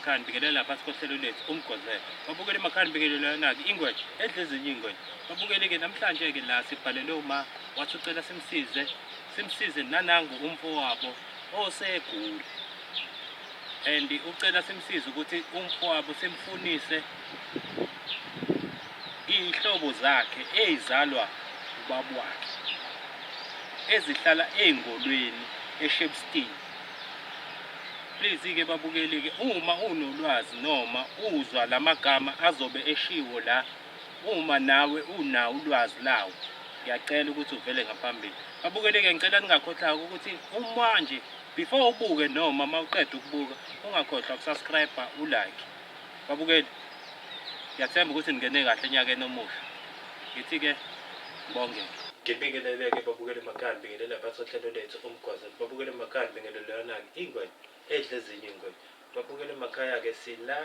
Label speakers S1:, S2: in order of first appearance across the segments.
S1: emakhaya, ngibingelela phansi kohlelo lethu Umgwazela. Babukeli emakhaya, ngibingelela yona-ke ingweja edla ezinye iy'ngweja. Babukeli-ke namhlanje-ke la sibhalelwe uma wathi ucela simsize, simsize nanangu umfowabo osegula. And ucela simsize ukuthi umfowabo simfunise iy'hlobo zakhe ey'zalwa ubaba wakhe ezihlala ey'ngolweni eShepstone. Please-ke babukeli-ke uma unolwazi noma uzwa lamagama azobe eshiwo la uma nawe unawo ulwazi lawo ngiyacela ukuthi uvele ngaphambili. Babukeli-ke ngicela ningakhohlwa ukuthi uma nje before ubuke noma uma uqeda ukubuka ungakhohlwa ukusubscribe ulike. Babukeli ngiyathemba ukuthi ningene kahle enyakeni omusha. Ngithi-ke ngibonge-ke. Ngibingelele-ke babukeli emakhaya, ngibingelele abaphathi bohlelo lethu Umgwazo. Babukeli emakhaya, ngibingelele yona-ke ingwenya edla ezinye iy'ngwenya. Babukeli emakhaya-ke sila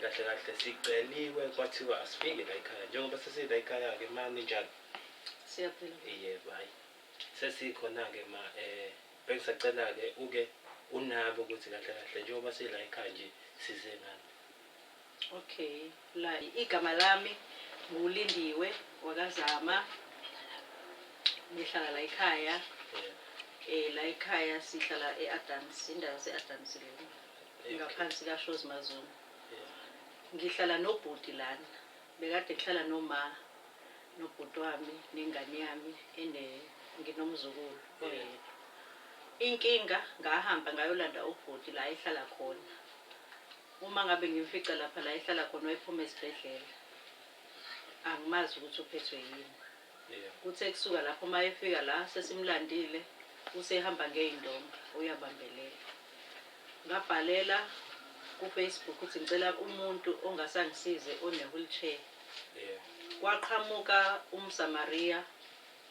S1: kahle kahle siceliwe kwathiwa asifike la ekhaya. Njengoba sesila ekhaya-ke ma ninjani?
S2: Siyaphila.
S1: Yebo, hhayi. Sesikhona-ke ma bengisacela-ke uke unabe ukuthi kahle kahle njengoba sila ekhaya nje size ngani.
S2: Okay, la igama lami nguLindiwe wakaZama. Ngihlala la ekhaya.
S1: Yeah.
S2: La ekhaya sihlala e-Adams, indawo yase-Adams lena. Ngaphansi kaShozi Mazulu. Ngihlala nobhuti lana. Bekade ngihlala noma nobhuti wami nengane yami ene nginomzukulu oyedwa. Inkinga ngahamba ngayolanda ubhuti la ehlala khona. Uma ngabe ngimfica lapha la ehlala khona wayephuma esibhedlela. Angimazi ukuthi uphethwe yini. Kuthe kusuka lapho uma efika la sesimlandile usehamba ngey'ndonga uyabambelela. Ngabhalela ku-Facebook ukuthi ngicela umuntu ongase angisize one-wheelchair. Kwaqhamuka umSamariya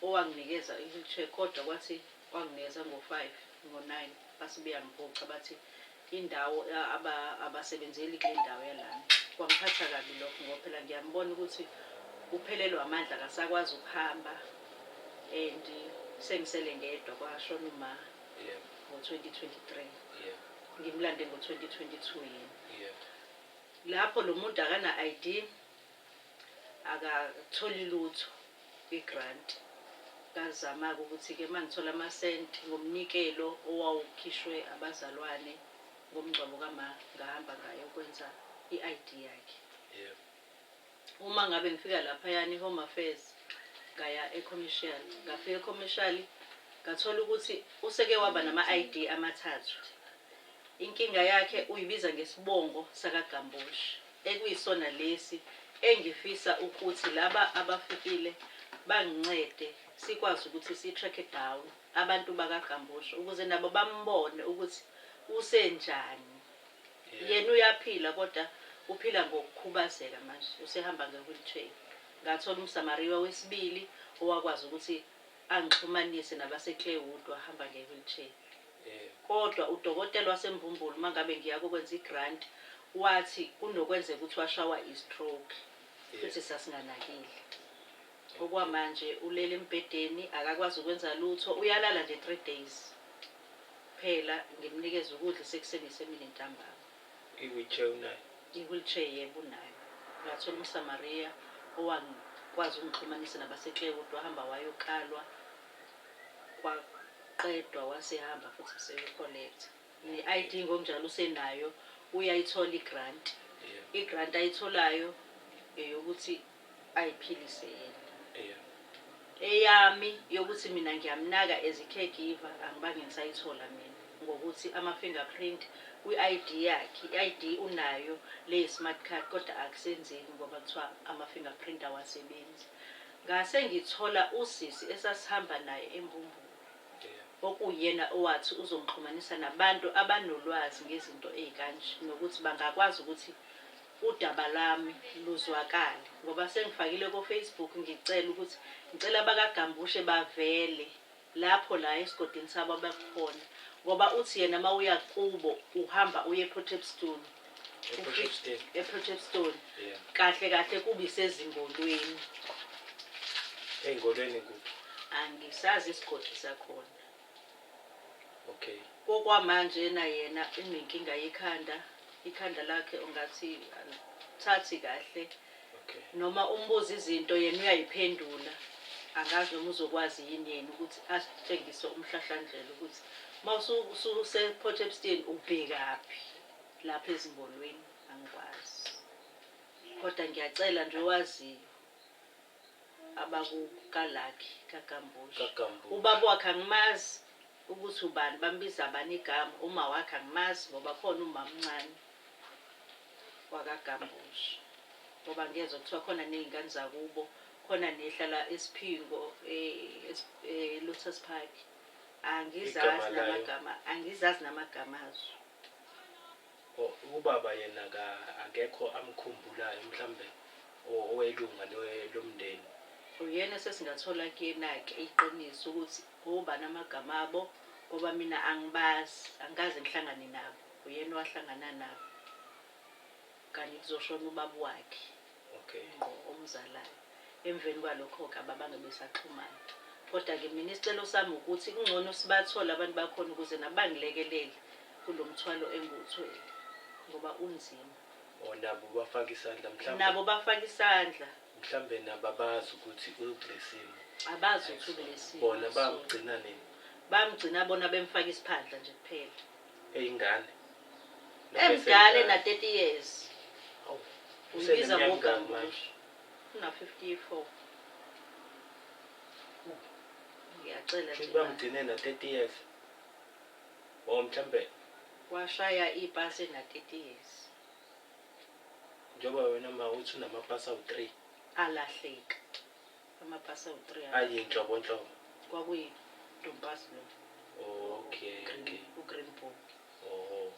S2: owanginikeza i-wheelchair kodwa kwathi wanginikeza ngo-5 ngo-9 base beyangiphuca bathi indawo abasebenzeli kule ndawo yalana. Kwangiphatha kabi lokho ngoba phela ngiyambona ukuthi uphelelwe amandla akasakwazi ukuhamba and sengisele ngedwa kwashona uma ngo-2023. Ngimlande ngo-2022 yena. Lapho lo muntu akana ID akatholi lutho kwi-grant. Ngazama-ke ukuthi-ke uma ngithola amasenti ngomnikelo owawukhishwe abazalwane ngomngcwabo kama ngahamba ngayokwenza i-ID yakhe. Uma ngabe ngifika laphayana i-Home Affairs ngaya e-commercial, ngafika e-commercial ngathola ukuthi useke waba nama-ID amathathu. Inkinga yakhe uyibiza ngesibongo sakaGambushe ekuyisona lesi engifisa ukuthi laba abafikile bangincede sikwazi ukuthi si-track down abantu bakaGambushe ukuze nabo bambone ukuthi usenjani. Yena uyaphila kodwa uphila ngokukhubazeka manje usehamba nge-wheelchair. Ngathola umSamariya wesibili owakwazi ukuthi angixhumanise nabase-Claywood wahamba nge-wheelchair. Kodwa udokotela waseMbumbulu uma ngabe ngiya kokwenza i-grant wathi kunokwenzeka ukuthi washawa i-stroke futhi sasinganakile. Okwamanje ulele embhedeni akakwazi ukwenza lutho uyalala nje 3 days phela ngimnikeza ukudla isekuseni isemini ntambama.
S1: I-wheelchair unayo?
S2: I-wheelchair yebo unayo. Ngathola umSamariya owakwazi ukungixhumanisa nabase-Claywood wahamba wayokalwa kwaqedwa wasehamba futhi seyo-collecta. Ne-ID ngokunjalo usenayo uyayithola i-grant. I-grant ayitholayo eyokuthi ayiphilise yena. Eyami yokuthi mina ngiyamnaka as i-caregiver angibange ngisayithola mina ngokuthi ama-fingerprint kwi-ID yakhe, i-ID unayo le smart card kodwa akusenzeki ngoba kuthiwa ama-fingerprint awasebenzi. Ngase ngithola usisi esasihamba naye eMbumbulu okuyena owathi uzongixhumanisa nabantu abanolwazi ngezinto ey'kanje nokuthi bangakwazi ukuthi udaba lami luzwakale ngoba sengifakile ko-Facebook ngicela ukuthi ngicela abakaGambushe bavele lapho la esigodini sabo abakhona ngoba uthi yena uma uya kubo uhamba uye ePort Shepstone.
S1: ePort
S2: Shepstone. ePort Shepstone. Kahle kahle kubi sezingolweni.
S1: Ey'ngolweni kuphi?
S2: Angisazi isigodi sakhona.
S1: Okay.
S2: Okwamanje na yena unenkinga yekhanda. Ikhanda lakhe ungathi alithathi kahle.
S1: Okay.
S2: Noma umbuza izinto yena uyayiphendula. Angazi noma uzokwazi yini yena ukuthi asitshengise umhlahlandlela ukuthi uma ususe-Port Shepstone ubhekaphi lapha ezimbolweni, angikwazi. Kodwa ngiyacela nje owaziyo abakukaLucky kaGambushe.
S1: KaGambushe.
S2: Ubaba wakhe angimazi ukuthi ubani, bambiza bani igama. Uma wakhe angimazi ngoba khona umama omncane wakaGambushe. Ngoba ngiyezwa kuthiwa khona ney'ngane zakubo, khona nehlala eSiphingo e-Lotus Park. Angizazi
S1: Igama layo?
S2: namagama, angizazi namagama azo.
S1: Oh, ubaba yena akekho amkhumbulayo mhlambe owelunga lomndeni.
S2: Uyena sesingathola kuyena-ke iqiniso ukuthi obani amagama abo, ngoba mina angibazi, angikaze ngihlangane nabo. Uyena owahlangana nabo. Kanye kuzoshona ubaba wakhe.
S1: Okay.
S2: Ngqo omzalayo. Emveni kwalokho-ke ababange besaxhumana. Kodwa-ke mina isicelo sami ukuthi kungcono sibathole abantu bakhona ukuze nabangilekelele kulo mthwalo engiwuthwele, ngoba unzima.
S1: Oh, nabo bafaka isandla mhlawumbe.
S2: Nabo bafaka isandla.
S1: Mhlawumbe nabo abazi ukuthi ukulesimo.
S2: Abazi ukuthi ukulesimo.
S1: Bona bamgcina nini?
S2: Bamgcina bona bemfaka isiphandla nje kuphela.
S1: Eyingane.
S2: Emdala na 30 years.
S1: Awu,
S2: Uyibiza
S1: useneminyaka
S2: ngoGambushe.
S1: manje?
S2: Una 54. Ngiyacela
S1: Shuthi
S2: nje.
S1: bamgcine na 30 years. Oh, mhlambe
S2: washaya ipasi na 30 years.
S1: Njengoba wena ma uthi unamapasi awu-3.
S2: Alahleka. Amapasi awu-3.
S1: Ayinhlobonhlobo.
S2: Kwakuyi-Dompasi lo.
S1: Okay, okay.
S2: U-Green Book.
S1: Oh.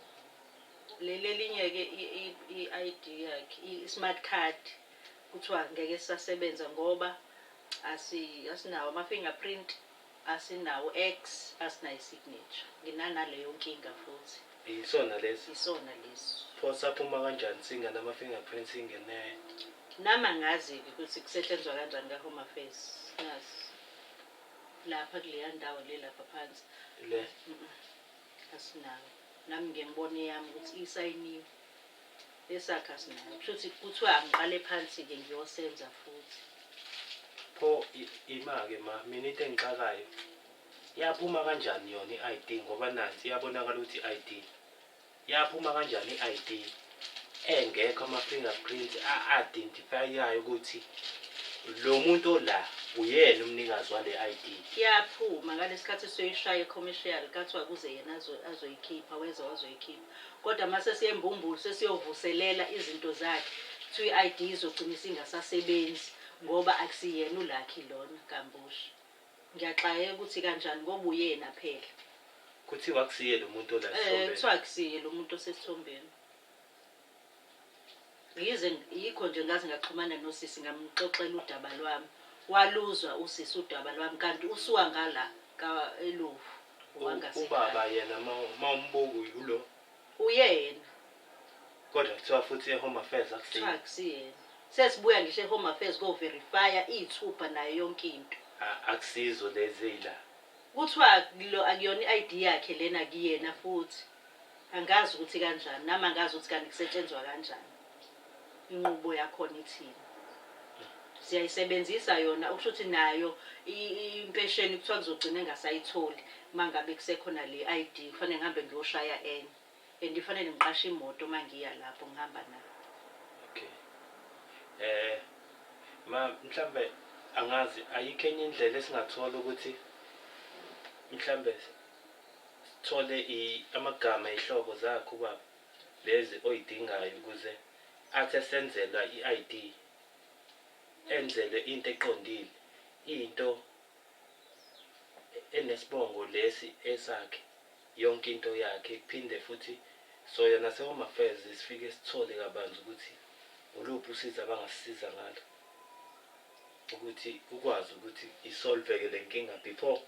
S2: Leli elinye-ke i-ID yakhe, i-smart card, kuthiwa ngeke sisasebenza ngoba asinawo ama-fingerprint, asinawo X, asinayo i-signature. Nginanaleyo nkinga futhi.
S1: Isona lesi?
S2: Isona lesi.
S1: Pho saphuma kanjani singanama-fingerprint singene?
S2: Nami angazi-ke ukuthi kusetshenzwa kanjani ka-Home Affairs. Ngazi. Lapha kuleya ndawo le lapha phansi.
S1: Le?
S2: Asinawo. Nami ngiye ngibone eyami ukuthi isayiniwe. Esakhe asinayo. Kusho ukuthi kuthiwa angiqale phansi-ke ngiyosenza futhi.
S1: Pho ima-ke ma, mina into engixakayo, yaphuma kanjani yona i-ID? Ngoba nansi iyabonakala ukuthi i-ID. Yaphuma kanjani i-ID engekho ama-fingerprints a-identify-ayo ukuthi lo muntu ola uyena umnikazi wale ID?
S2: Iyaphuma ngalesikhathi siyoyishaya e-commercial, kathiwa kuze yena azoyikhipha, weza wazoyikhipha. Kodwa mase siye eMbumbulu sesiyovuselela izinto zakhe, kuthiwa i-ID izogcina isingasasebenzi ngoba akusiyena uLucky lona Gambushe. Ngiyaxakeka ukuthi kanjani ngoba uyena phela.
S1: Kuthiwa akusiye lo muntu ola esithombeni?
S2: Kuthiwa akusiye lo muntu osesithombeni. Yize yikho nje ngaze ngaxhumana nosisi ngamxoxela udaba lwami. Waluzwa usisi udaba lwami kanti usuka ngala ka eLovu. Wangasekhaya.
S1: Ubaba yena mawumbuka ulo?
S2: Uyena.
S1: Kodwa kuthiwa futhi e-Home Affairs akusiye.
S2: Kuthiwa akusiyena. Sesibuya ngisho e-Home Affairs ko-verifya iy'thupha nayo yonke into.
S1: Akusizo lezi ey'la.
S2: Kuthiwa akuyona i-ID yakhe lena kuyena futhi. Angazi ukuthi kanjani, nami angazi ukuthi kanti kusetshenzwa kanjani. Inqubo yakhona ithini. Siyayisebenzisa yona, okusho ukuthi nayo impesheni kuthiwa kuzogcina engasayitholi uma ngabe kusekhona le ID, kufanele ngihambe ngiyoshaya enye. And kufanele ngiqashe imoto uma ngiya lapho ngihamba nayo.
S1: Okay. Ma mhlambe angazi ayikho enye indlela esingathola ukuthi mhlambe sithole amagama ezihloko zakho baba lezi oyidingayo ukuze athi esenzelwa i-ID enzelwe into eqondile, into enesibongo lesi esakhe, yonke into yakhe, kuphinde futhi soya nase-Home Affairs sifike sithole kabanzi ukuthi uluphi usizo abangasisiza ngalo ukuthi ukwazi ukuthi isolveke le nkinga before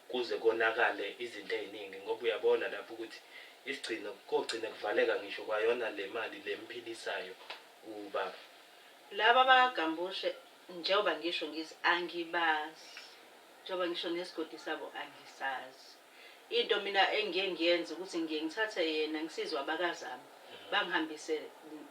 S1: kuze konakale izinto ey'ningi, ngoba uyabona lapho ukuthi isigcino kogcina kuvaleka ngisho kwayona le mali lemphilisayo ubaba.
S2: Laba bakaGambushe njengoba ngisho ngithi angibazi, njengoba ngisho nesigodi sabo angisazi. Into mina engiye ngiyenze ukuthi ngiye ngithathe yena ngisizwe abakazami. Bangihambise,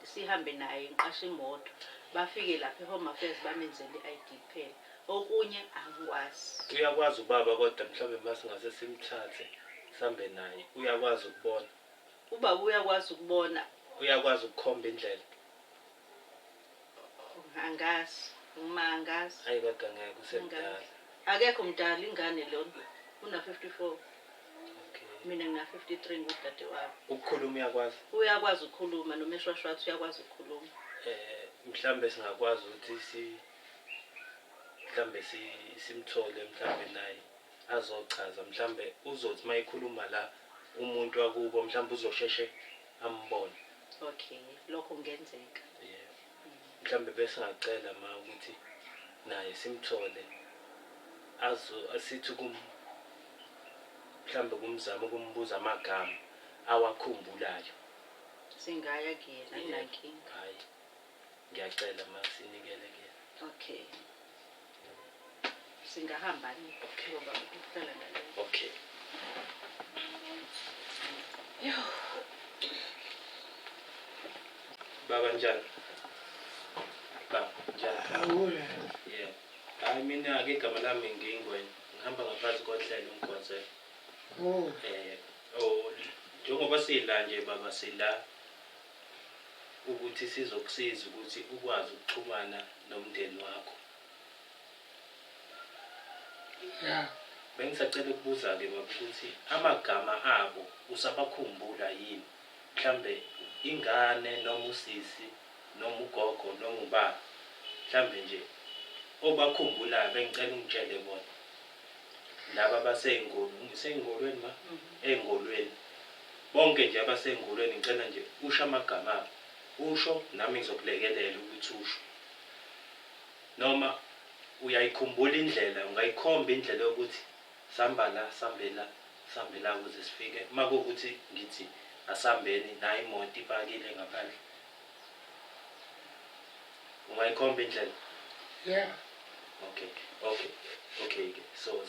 S2: sihambe naye, ngiqashe imoto, bafike lapha e-Home Affairs bamenzele i-ID kuphela. Okunye angikwazi.
S1: Uyakwazi ubaba kodwa mhlawumbe uma singase simthathe sihambe naye, uyakwazi ukubona?
S2: Ubaba uyakwazi ukubona.
S1: Uyakwazi ukukhomba indlela?
S2: Angazi, uma angazi.
S1: Ayi kodwa ngeke usemdala.
S2: Akekho mdala, ingane lona. Una-54.
S1: Okay.
S2: Mina ngina-53, ngudade wabo.
S1: Ukukhuluma uyakwazi?
S2: Uyakwazi ukukhuluma, noma eshwashwathi uyakwazi ukukhuluma.
S1: Mhlambe singakwazi ukuthi mhlambe simthole mhlambe naye azochaza, mhlambe uzothi uma ekhuluma la umuntu wakubo mhlambe uzosheshe ambone.
S2: Okay, lokho kungenzeka.
S1: Yebo. Mhlambe besingacela ma ukuthi naye simthole azo asithi kum mhlambe kumzama ukumbuza amagama awakhumbulayo.
S2: Singaya kuyena, anginankinga.
S1: Hayi, ngiyacela ma sinikele kuyena.
S2: Okay. Singahamba ni ngoba ukuhlala ngale.
S1: Okay.
S2: Yo.
S1: Baba njani? Baba njani?
S3: Awula.
S1: Yeah. Hayi mina-ke igama lami ngiyingwenya. Ngihamba ngaphansi kohlelo uMgwazela.
S3: Oh.
S1: Oh, njengoba sila nje baba, sila ukuthi sizokusiza ukuthi ukwazi ukuxhumana nomndeni wakho.
S3: Yeah.
S1: Bengisacela ukubuza-ke baba ukuthi amagama abo usabakhumbula yini? Mhlambe ingane noma usisi noma ugogo noma ubaba, mhlambe nje obakhumbulayo, bengicela ungitshele bona. Laba abasey'ngolweni ma? Ey'ngolweni. Bonke nje abasey'ngolweni ngicela nje usho amagama abo. Usho nami ngizokulekelela ukuthi usho. Noma uyayikhumbula indlela, ungayikhomba indlela yokuthi sihamba la, sambe la, sambe la ukuze sifike. Uma kuwukuthi ngithi asambeni, nayi imoto ipakile ngaphandle. Ungayikhomba indlela?
S3: Yeah.
S1: Okay, okay, okay ke. So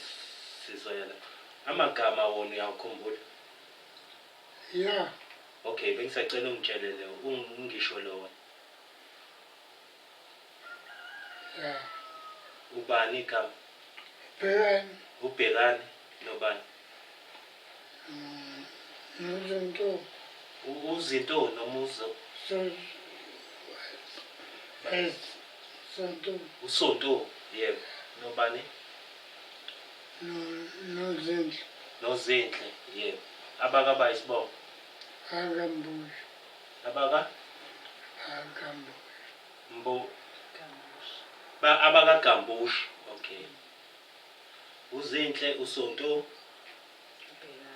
S1: sizoya la. Amagama wona uyawukhumbula?
S3: Yeah.
S1: Okay, bengisacela ungitshele le, ungisho lo wona.
S3: Yeah.
S1: Ubani igama?
S3: Ubhekani.
S1: Ubhekani nobani?
S3: Nozinto.
S1: Uzinto noma uzo?
S3: So Sonto.
S1: Usonto, yebo. Nobani?
S3: No Nozinhle.
S1: Nozinhle, yebo. Abakaba isibongo?
S3: Akambushi.
S1: Abaka?
S3: Akambushi.
S1: Mbo.
S2: Gambushi.
S1: Ba abakagambushi. Okay. Uzinhle, Usonto,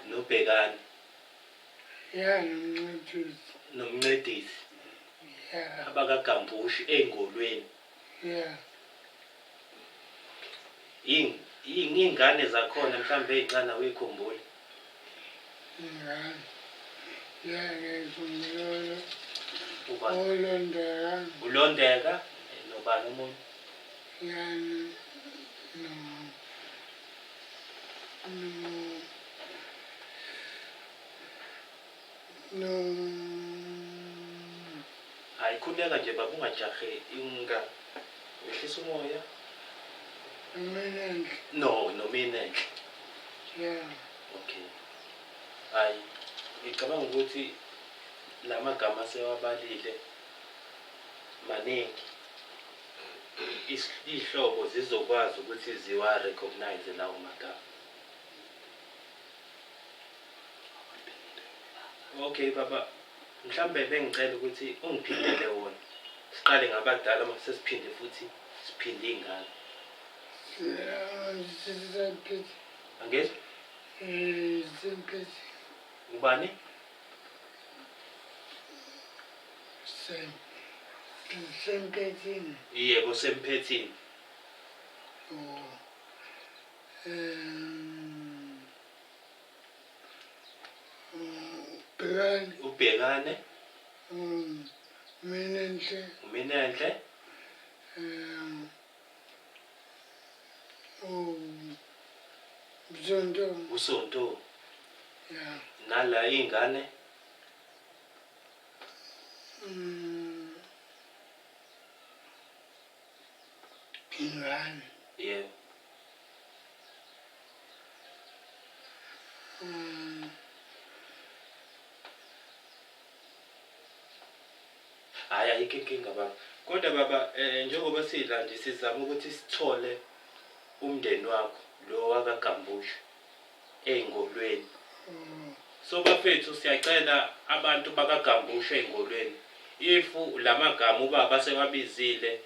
S2: Ubhekani.
S1: noBhekani,
S3: Yeah, nomncedisi.
S1: nomncedisi.
S3: Yeah.
S1: Abakagambushi ey'ngolweni.
S3: Yeah.
S1: Iy'ngane zakhona mhlawumbe ey'ncane awuyikhumbuli?
S3: Ingane. Yeah, ngikhumbula.
S1: Ubani?
S3: Ulondeka.
S1: Ulondeka, nobani omunye?
S3: Yeah, no. No. No.
S1: Hayi khuleka nje baba, ungajahe, unga wehlisa umoya.
S3: Minenhle.
S1: No, nominenhle.
S3: Yeah.
S1: Okay. Hayi, ngicabanga ukuthi lamagama sewabalile maningi. Iy'hlobo zizokwazi ukuthi ziwa-recognize lawo magama. Okay baba, mhlambe bengicela ukuthi ungiphindele wona. Siqale ngabadala mase siphinde futhi siphinde iy'ngane.
S3: Sisemphethe.
S1: Angezwa?
S3: Semphethe.
S1: Ubani?
S3: Semphethini.
S1: Yebo, semphethini.
S3: Oh. Ubhekane.
S1: Ubhekane.
S3: Minenhle.
S1: Uminenhle.
S3: Usonto.
S1: Usonto.
S3: Yeah.
S1: Nala iy'ngane?
S3: Ingane.
S1: Yebo. Hhayi, ayikho inkinga baba. Kodwa baba, njengoba sila nje sizama ukuthi sithole umndeni wakho lo wakaGambushe ey'ngolweni. So bafethu, siyacela abantu bakaGambushe ey'ngolweni, if lamagama ubaba sewabizile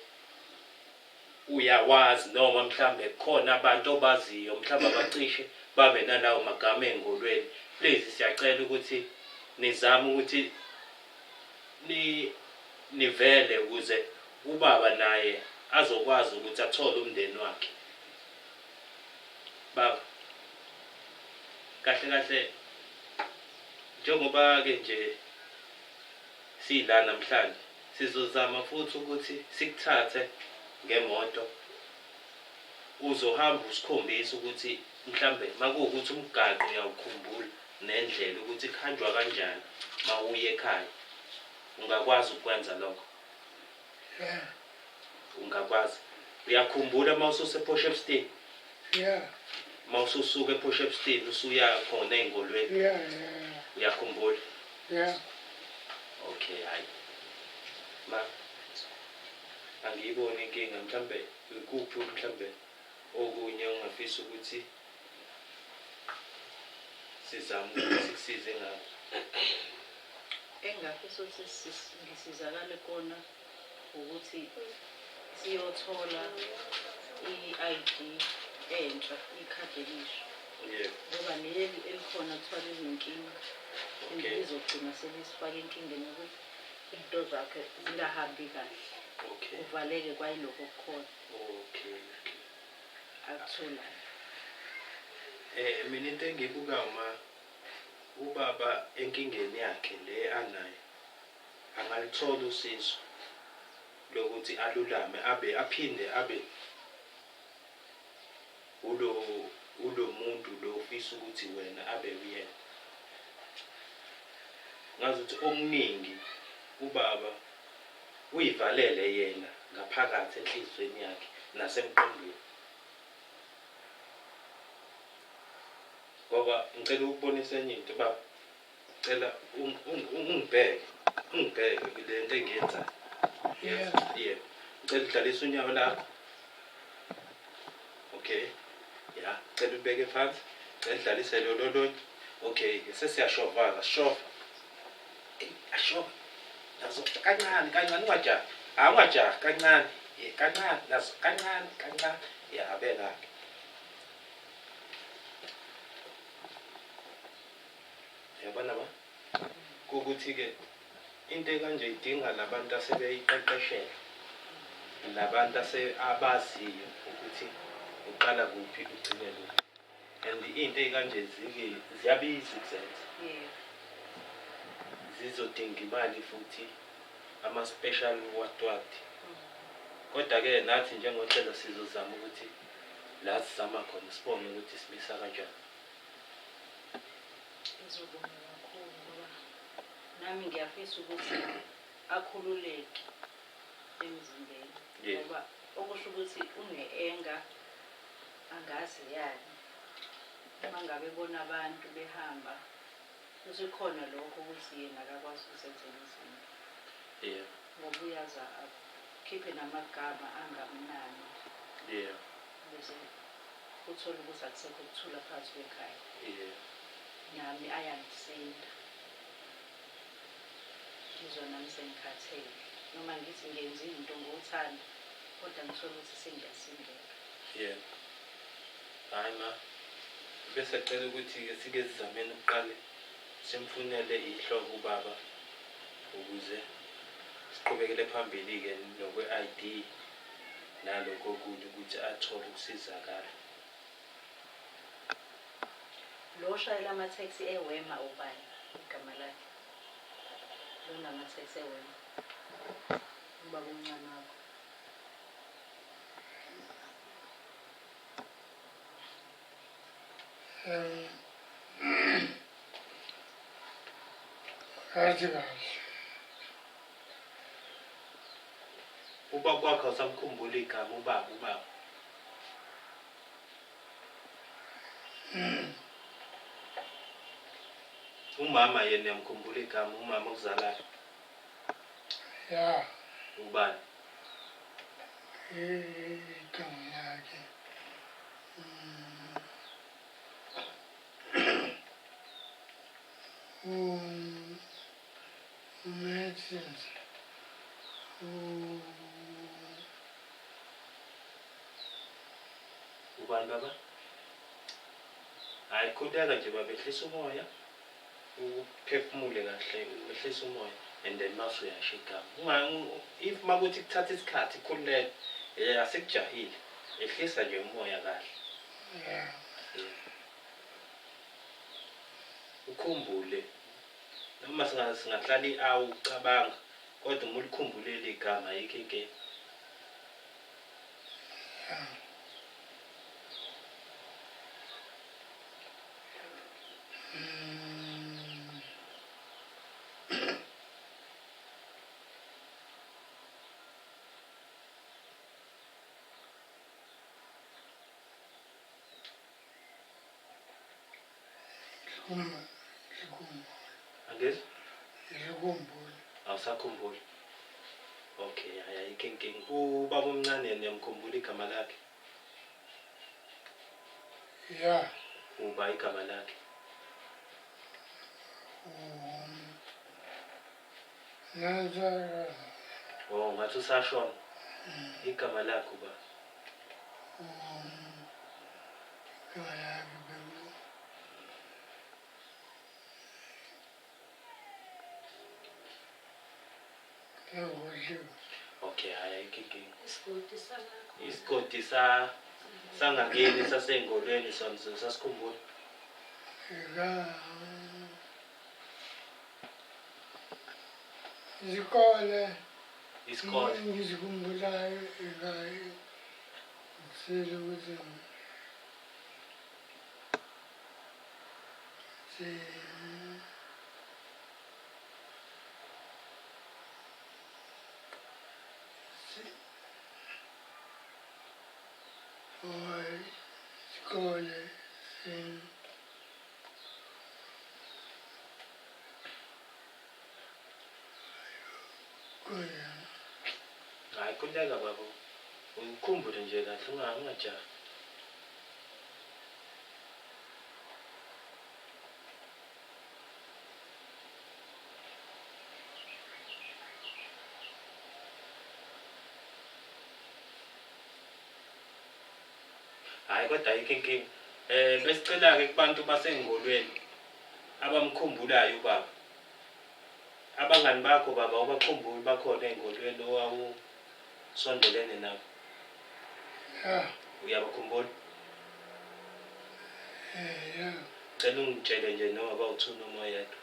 S1: uyawazi, noma mhlambe khona abantu obaziyo mhlambe abacishe babe nalawo magama ey'ngolweni, please siyacela ukuthi nizame ukuthi nivele ukuze ubaba naye azokwazi ukuthi athole umndeni wakhe. Baba, kahle kahle njengoba ke nje sila namhlanje, sizozama futhi ukuthi sikuthathe ngemoto, uzohamba usikhombisa ukuthi mhlambe makuwukuthi umgaqo uyawukhumbula nendlela ukuthi kuhanjwa kanjani mawuye ekhaya. Ungakwazi ukwenza lokho?
S3: Yeah.
S1: Ungakwazi? Uyakhumbula uma ususe-Port Shepstone?
S3: Yeah.
S1: Uma ususuka e-Port Shepstone usuya khona ey'ngolweni?
S3: Yeah.
S1: Uyakhumbula?
S3: Yeah.
S1: Okay, hayi ma, angiyiboni inkinga. Mhlambe ikuphi mhlambe okunye ongafisa ukuthi sizame ukuthi sikusize ngakho?
S2: Engingafisa ukuthi ngisizakale kona ukuthi siyothola i-ID entsha, ikhadi elisha, ngoba leli elikhona kuthiwa linenkinga and lizogcina selisifaka enkingeni yokuthi izinto zakhe zingahambi kahle, kuvaleke kwayilokho okukhona akutholayo.
S1: Mina into engiyibukayo ma, ubaba enkingeni yakhe le anayo angalithola usizo lokuthi alulame, abe aphinde abe ulo muntu lo ofisa ukuthi wena abe uyena. Ngazi ukuthi okuningi ubaba uyivalele yena ngaphakathi enhliziyweni yakhe nasemqondweni. Ngoba ngicela ukubonisa enye into baba, ngicela ungibheke, ungibheke kule nto engiyenzayo.
S3: Yeah.
S1: Yebo. Ngicela udlalise unyawo lakho. Okay. Ya, ngicela ubeke phansi. Ngicela udlalise lo lolunye. Okay, sesiyashova-ke, sishova. Eyi, ashova. Nazo kancane, kancane, ungajahi. Hayi, ungajahi, kancane. Kancane, nazo kancane, kancane. Ya, abeka-ke. Uyabona ba? Kukuthi-ke into ekanje idinga labantu asebeyiqeqeshela, labantu abaziyo ukuthi uqala kuphi ugcine kuphi. And into ey'kanje ziyabiza ukuzenza. Zizodinga imali futhi, ama-special what what. Kodwa-ke nathi njengohlelo sizozama ukuthi la sizama khona sibone ukuthi simisa kanjani.
S2: Ngizobonga kakhulu ngoba nami ngiyafisa ukuthi akhululeke emzimbeni. Ngoba okusho ukuthi une-anger angazi yani. Uma ngabe ebona abantu behamba, kusekhona lokho ukuthi yena akakwazi ukuzenzela izinto. Ngoba uyaza akhiphe namagama angamnandi. Bese uthole ukuthi akusekho ukuthula phakathi kwekhaya. Nami ayangisinda. Ngizwa nami sengikhathele. Noma ngithi ngenza into ngothando, kodwa ngithola ukuthi sengiyasindeka.
S1: Hhayi ma, bese cela ukuthi-ke sike sizameni ukuqale simfunele ihloko ubaba ukuze siqhubekele phambili-ke nokwe-ID nalokho okunye ukuthi athole ukusizakala.
S2: Lo oshayela amatheksi ewema ubani igama lakhe? Lo namatheksi ewema. Ubaba omncane wakho.
S3: Ngazi kahle.
S1: Ubaba wakho awusamkhumbuli igama ubaba ubaba? Umama yena uyamkhumbula igama umama okuzalayo?
S3: Ya.
S1: Ubani?
S3: Igama lakhe. Umedicines.
S1: Ubani baba? Hayi khuleka nje baba, ehlisa umoya. Uphefumule kahle, wehlisa umoya and then mase uyasho igama. If makuthi kuthatha isikhathi khululeka, asikujahile. Ehlisa nje umoya kahle.
S3: Yeah.
S1: Ukhumbule noma singahlala i-hour ucabanga kodwa uma ulikhumbulele igama ayikho inkinga.
S3: Yeah.
S1: Angizwa?
S3: Ngikhumbule.
S1: Awusakhumbuli? Okay, hayi ayikho inkinga. Ubaba omncane yena uyamkhumbula igama lakhe?
S3: Ya.
S1: Uba igama lakhe?
S3: Nazara.
S1: Oh, ngathi usashona. Igama lakhe uba?
S3: Igama lakhe beku
S1: Okay, hayi ayikho inkinga.
S2: Isigodi salakho.
S1: Isigodi sangakini sasengolweni sona sasikhumbula.
S3: Izikole.
S1: Isikole.
S3: Ngizikhumbulayo ekhaya. Ngicela ukuthi isikole
S1: Hayi khululeka baba. Ukhumbule nje kahle ungajahi. Hayi kodwa ayikho inkinga. Besicela-ke kubantu basengolweni abamkhumbulayo ubaba. Abangani bakho baba ubakhumbuli bakhona ey'ngolweni owawusondelene nabo?
S3: Ya.
S1: Uyabakhumbula?
S3: Ya.
S1: Cela ungitshele nje noma bawu-two noma oyedwa.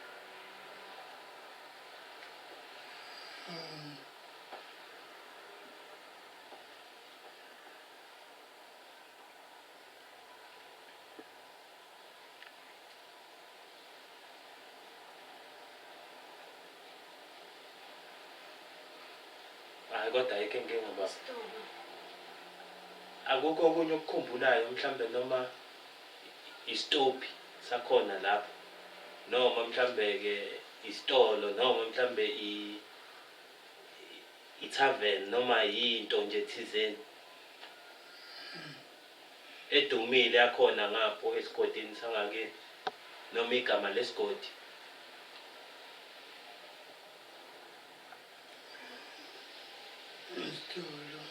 S1: Hayi kodwa ayikho inkinga baba. Akukho okunye okukhumbulayo mhlambe noma isitopi sakhona lapho noma mhlambe ke isitolo noma mhlambe i-tavern noma yinto nje thizeni edumile yakhona ngapho esigodini sangakini noma igama lesigodi.
S3: Isitolo.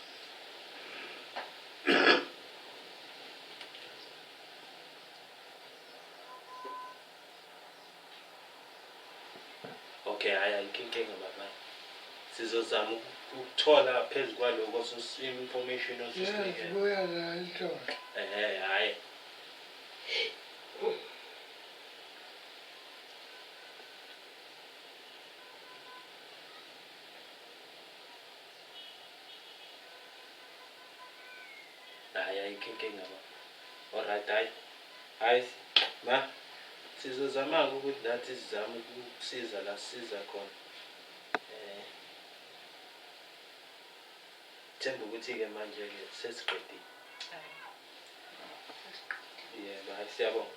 S1: Okay, hayi ayikho inkinga baba. Sizozama ukuthola phezu kwaloko information osisinikele.
S3: Sibuya la isitolo.
S1: Ehhe, hayi. Hayi ayikho inkinga baba. Alright, hayi. Hayi ma sizozama-ke ukuthi nathi sizame ukukusiza la sisiza khona. Themba ukuthi-ke manje-ke sesiqedile. Yebo, hhayi siyabonga.